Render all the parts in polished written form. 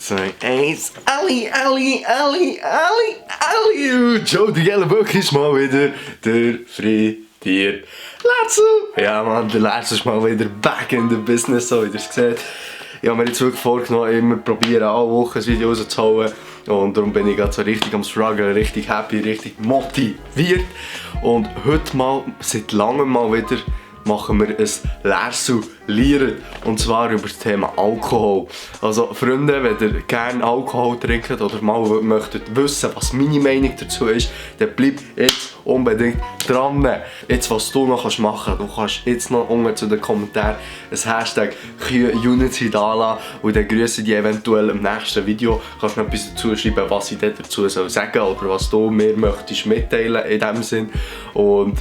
2, 1. Ali. Tschou, die geile Böck ist mal wieder der frittiert. Lärsu! Ja man, der Lärsu ist mal wieder back in the business, so wie ihr es seht. Ich habe mir jetzt wirklich vorgenommen, immer probieren, alle Wochen ein Video rauszuholen. Und darum bin ich gerade so richtig am struggeln, richtig happy, richtig motiviert. Und heute mal, seit langem mal wieder, machen wir ein LärsuLiiret. Und zwar über das Thema Alkohol. Also Freunde, wenn ihr gerne Alkohol trinkt oder mal möchtet wissen, was meine Meinung dazu ist, dann bleibt jetzt unbedingt dran. Jetzt, was du noch machen kannst, du kannst jetzt noch unten zu den Kommentaren ein Hashtag Unity da lassen und dann grüße ich eventuell im nächsten Video. Kannst du noch etwas dazu schreiben, was ich dazu sagen soll oder was du mir möchtest mitteilen in diesem Sinn. Und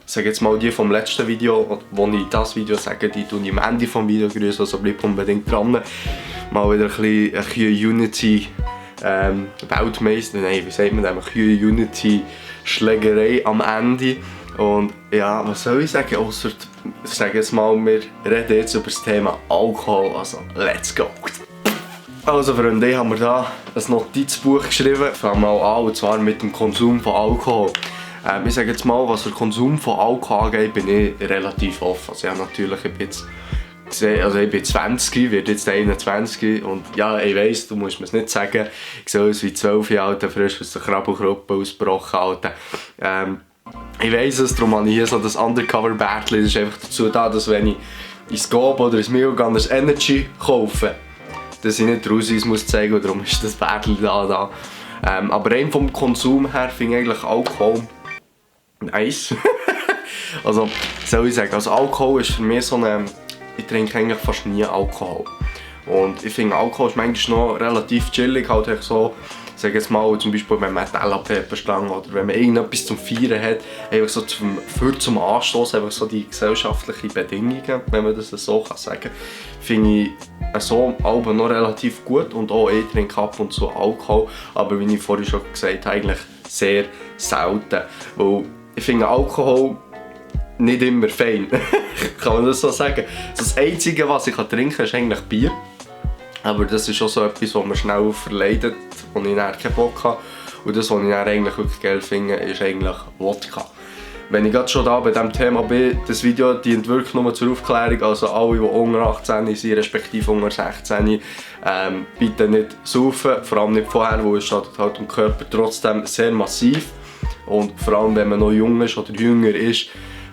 sage jetzt mal die vom letzten Video, wo ich das Video sage, die tue ich am Ende des Videos grüßen, also bleib unbedingt dran. Mal wieder ein bisschen Unity Weltmeister, nein, wie sagt man das? Unity Schlägerei am Ende. Und ja, was soll ich sagen, außer, ich sage jetzt mal, wir reden jetzt über das Thema Alkohol, also let's go! Also Freunde, ich habe mir hier ein Notizbuch geschrieben, fangen wir mal an, und zwar mit dem Konsum von Alkohol. Ich sage jetzt mal, was den Konsum von Alkohol angeht, bin ich relativ offen. Also ja, natürlich, ich bin 20, werde jetzt 21 und ja, ich weiss, du musst mir es nicht sagen, ich sehe aus wie 12 Jahre alt, frisch aus der Krabbelgruppe ausgebrochen, Alter. Ich weiss es, darum habe ich hier so das Undercover-Bärtchen, das ist einfach dazu da, dass wenn ich ins Gob oder ins Milk ein Energy kaufe, dass ich nicht raus muss zeigen und darum ist das Bärtchen da. Aber rein vom Konsum her finde ich eigentlich Alkohol nice. Also, soll ich sagen, also Alkohol ist für mich so eine... Ich trinke eigentlich fast nie Alkohol. Und ich finde, Alkohol ist manchmal noch relativ chillig, halt so, sag jetzt mal, zum Beispiel wenn man Teller-Pepperstangen oder wenn man irgendetwas zum Feiern hat, einfach so zum Anstoß, einfach so die gesellschaftlichen Bedingungen, wenn man das so sagen kann, finde ich so Alben noch relativ gut und auch ich trinke ab und zu Alkohol, aber wie ich vorhin schon gesagt habe, eigentlich sehr selten, weil ich finde Alkohol nicht immer fein, kann man das so sagen. Das Einzige, was ich trinken kann, ist eigentlich Bier. Aber das ist auch so etwas, was man schnell verleidet, wo ich dann keinen Bock habe. Und das, was ich dann eigentlich wirklich geil finde, ist eigentlich Wodka. Wenn ich gerade schon da bei diesem Thema bin, das Video dient wirklich nur zur Aufklärung, also alle, die unter 18 sind, respektive unter 16, bitte nicht saufen, vor allem nicht vorher, weil es schadet halt dem Körper trotzdem sehr massiv. Und vor allem, wenn man noch jung ist oder jünger ist,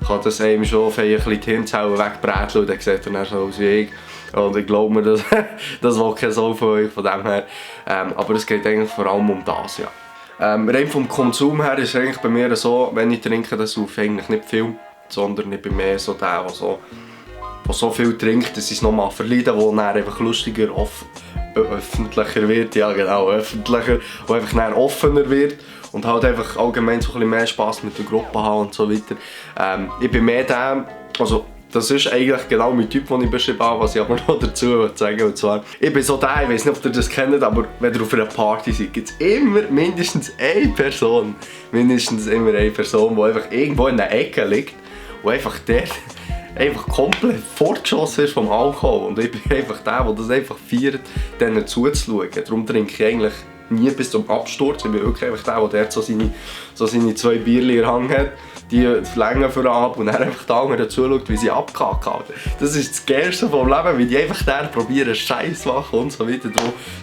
kann das einem schon ein bisschen die Hirnzellen wegbräteln und dann sieht er dann so aus wie ich. Und ich glaube mir, das will kein Sau von euch, von dem her. Aber es geht eigentlich vor allem um das, ja. Rein vom Konsum her ist es eigentlich bei mir so, wenn ich trinke, dann saufe ich eigentlich nicht viel, sondern ich bin mehr so der, der so viel trinkt, dass ich es nochmal verleiden, wo dann einfach lustiger, öffentlicher wird, ja genau, öffentlicher, wo einfach dann offener wird. Und halt einfach allgemein so ein bisschen mehr Spass mit der Gruppe haben und so weiter. Ich bin mehr der, also das ist eigentlich genau mein Typ, den ich beschrieben habe, was ich aber noch dazu sagen will. Und zwar, ich bin so der, ich weiß nicht, ob ihr das kennt, aber wenn ihr auf einer Party seid, gibt es immer mindestens eine Person, die einfach irgendwo in der Ecke liegt und einfach dort einfach komplett fortgeschossen ist vom Alkohol. Und ich bin einfach der das einfach feiert, denen zuzuschauen. Darum trinke ich eigentlich nie bis zum Absturz. Ich bin wirklich einfach der dort so seine 2 Bierchen in der Hand hat, die Länge für ab und dann einfach die anderen zuschaut, wie sie abkacken. Das ist das Geilste vom Leben, weil die einfach dann probieren, Scheiß zu machen und so weiter.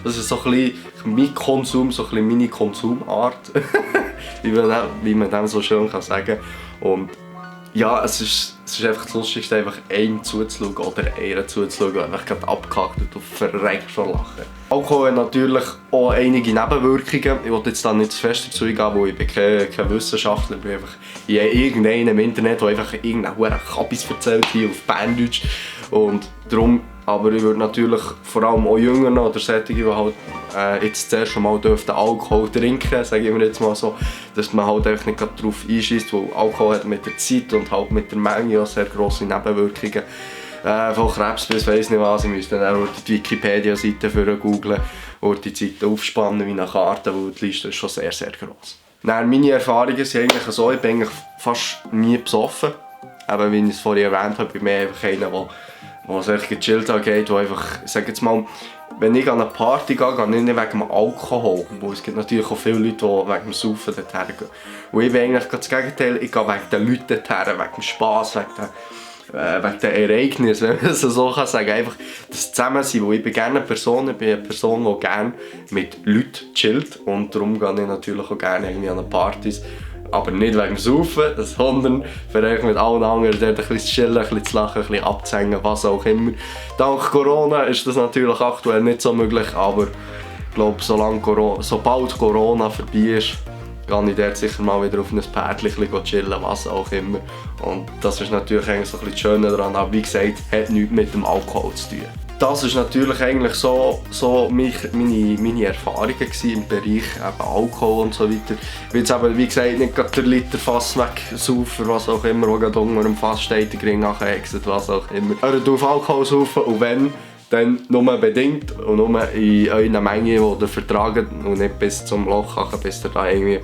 Das ist so ein bisschen mein Konsum, so ein bisschen meine Konsumart, wie man dem so schön kann sagen. Und ja, es ist einfach das Lustigste, einfach einem zuzuschauen oder einer zuzuschauen, der einfach gerade abgehakt und du verreckst schon lachen. Alkohol hat natürlich auch einige Nebenwirkungen. Ich will jetzt da nicht zu fest dazu eingehen, weil ich bin kein Wissenschaftler, ich bin einfach irgendeiner im Internet, der einfach irgendeinen Kabis erzählt hier auf Berndeutsch. Und darum, aber ich würde natürlich vor allem auch Jüngeren oder solche, die halt jetzt zuerst schon mal Alkohol trinken, sage ich mir jetzt mal so, dass man halt einfach nicht darauf einschießt, weil Alkohol hat mit der Zeit und halt mit der Menge auch sehr grosse Nebenwirkungen. Von Krebs bis weiss nicht was, ich müsste dann die Wikipedia-Seite für googlen und die Seite aufspannen wie eine Karte, weil die Liste ist schon sehr, sehr gross. Dann, meine Erfahrungen sind eigentlich so, ich bin eigentlich fast nie besoffen. Eben, wie ich es vorhin erwähnt habe, bin ich einfach einer, der sehr gechillt angeht, der einfach, ich sage jetzt mal, wenn ich an eine Party gehe, gehe ich nicht wegen dem Alkohol. Weil es gibt natürlich auch viele Leute, die wegen dem Saufen dorthin gehen. Und ich bin eigentlich das Gegenteil, ich gehe wegen den Leuten dorthin, wegen dem Spass, wegen den Ereignissen, wenn man es so kann sagen. Einfach das Zusammensein, weil ich bin gerne eine Person, ich bin eine Person, die gerne mit Leuten chillt. Und darum gehe ich natürlich auch gerne irgendwie an Partys. Aber nicht wegen dem Saufen, sondern vielleicht mit allen anderen dort ein bisschen zu chillen, ein bisschen zu lachen, ein bisschen abzuhängen, was auch immer. Dank Corona ist das natürlich aktuell nicht so möglich, aber ich glaube, sobald Corona vorbei ist, gehe ich dort sicher mal wieder auf ein Pärtchen chillen, was auch immer. Und das ist natürlich eigentlich so ein bisschen das Schöne daran, aber wie gesagt, hat nichts mit dem Alkohol zu tun. Das war natürlich eigentlich so meine Erfahrungen im Bereich eben Alkohol und so weiter. Ich will jetzt eben, wie gesagt, nicht gerade den Liter Fass wegsaufen, was auch immer, der gerade unter dem Fass steht, der Ring nachhexet, was auch immer. Hört auf Alkohol saufen und wenn, dann nur bedingt und nur in einer Menge, die ihr vertragt und nicht bis zum Loch, bis ihr da irgendwie,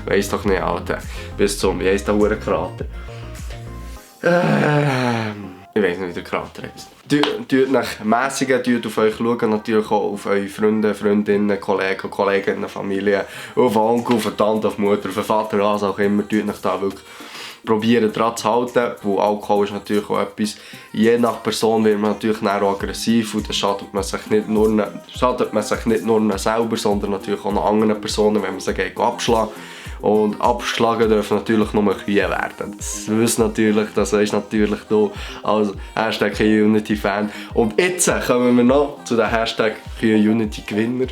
weiss doch nicht, Alter, bis zum, wie heisst der Hurenkrater? Ich weiss nicht, wie der Krater heisst. Tut nach Mässigen, tut auf euch schauen, natürlich auch auf eure Freunde, Freundinnen, Kollegen, Kolleginnen, Familie, auf Onkel, auf Tante, auf Mutter, auf Vater, was auch immer, tut nach da wirklich probieren dran zu halten, weil Alkohol ist natürlich auch etwas, je nach Person wird man natürlich auch aggressiv und dann schadet man sich nicht nur selber, sondern natürlich auch noch anderen Personen, wenn man sie abschlägt. Und abgeschlagen dürfen natürlich nur Kühe werden. Das ist natürlich du als Hashtag Unity-Fan. Und jetzt kommen wir noch zu den Hashtag Unity-Gewinner.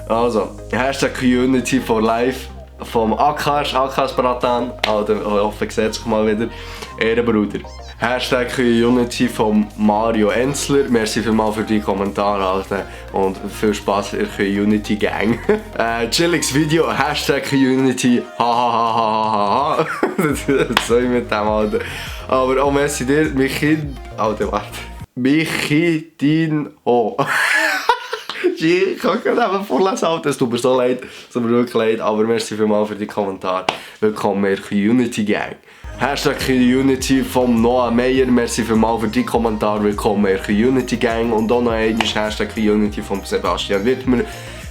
Also, Hashtag Unity for Life vom Akas Bratan, oder Hoffe, gsehts mal wieder, Ehrenbruder. Hashtag Unity von Mario Enzler. Merci vielmals für die Kommentare, Alter. Und viel Spaß in der Unity Gang. Chilliges Video, Hashtag Unity. Hahaha. Das soll ich mit dem, Alter. Aber auch merci dir, Alter, warte. Michidinho. Ich kann gerade eben vorlesen, Alter. Es tut mir so leid, es tut mir wirklich leid. Aber merci vielmals für die Kommentare. Willkommen in der Unity Gang. Hashtag Unity vom Noah Meyer, merci vielmals für die Kommentare, willkommen in der Unity Gang. Und auch noch einmal Hashtag Unity vom Sebastian Wittmer,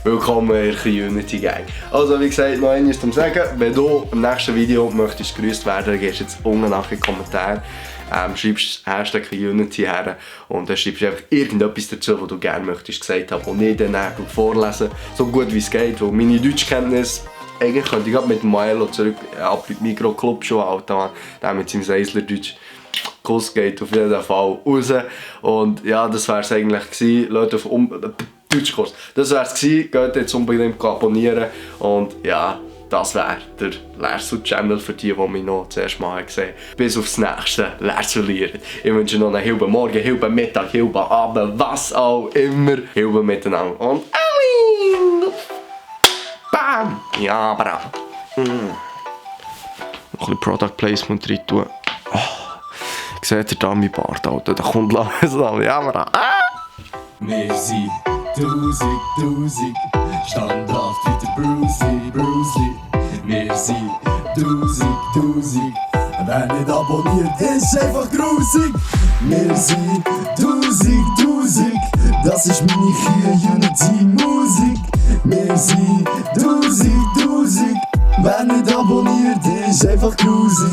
willkommen in der Unity Gang. Also wie gesagt, noch einmal zum Sagen, wenn du im nächsten Video möchtest gegrüßt werden, dann gehst du jetzt unten nach den Kommentaren, schreibst Hashtag Unity her und dann schreibst du einfach irgendetwas dazu, was du gerne möchtest gesagt haben und nicht dann vorlesen, so gut wie es geht, weil meine Deutschkenntnis eigentlich könnte ich gerade mit dem Milo zurück ab in die Mikroclub schon, Alter, der mit seinem Seislerdeutsch. Kuss geht auf jeden Fall raus. Und ja, das wäre es eigentlich gewesen. Leute auf Deutschkurs. Das wäre es gewesen. Geht jetzt unbedingt abonnieren. Und ja, das wäre der LärsuLiiret für die mich noch zuerst mal gesehen haben. Bis aufs nächste LärsuLiiret. Ich wünsche noch einen Hilben Morgen, Hilben Mittag, Hilben Abend, was auch immer. Hilben miteinander. Und bam! Ja, aber noch ein bisschen Product Placement rein tun. Oh, seht ihr da mein Bart, Alter? Der kommt langsam. Ja, aber wir sind tausend, standhaft wie der Bruce Lee. Wir sind tausend, wer nicht abonniert, ist einfach grusig. Wir sind tausend, das ist meine Unity-Musik. Wir sind tausend, wer nicht abonniert, ist einfach grusig.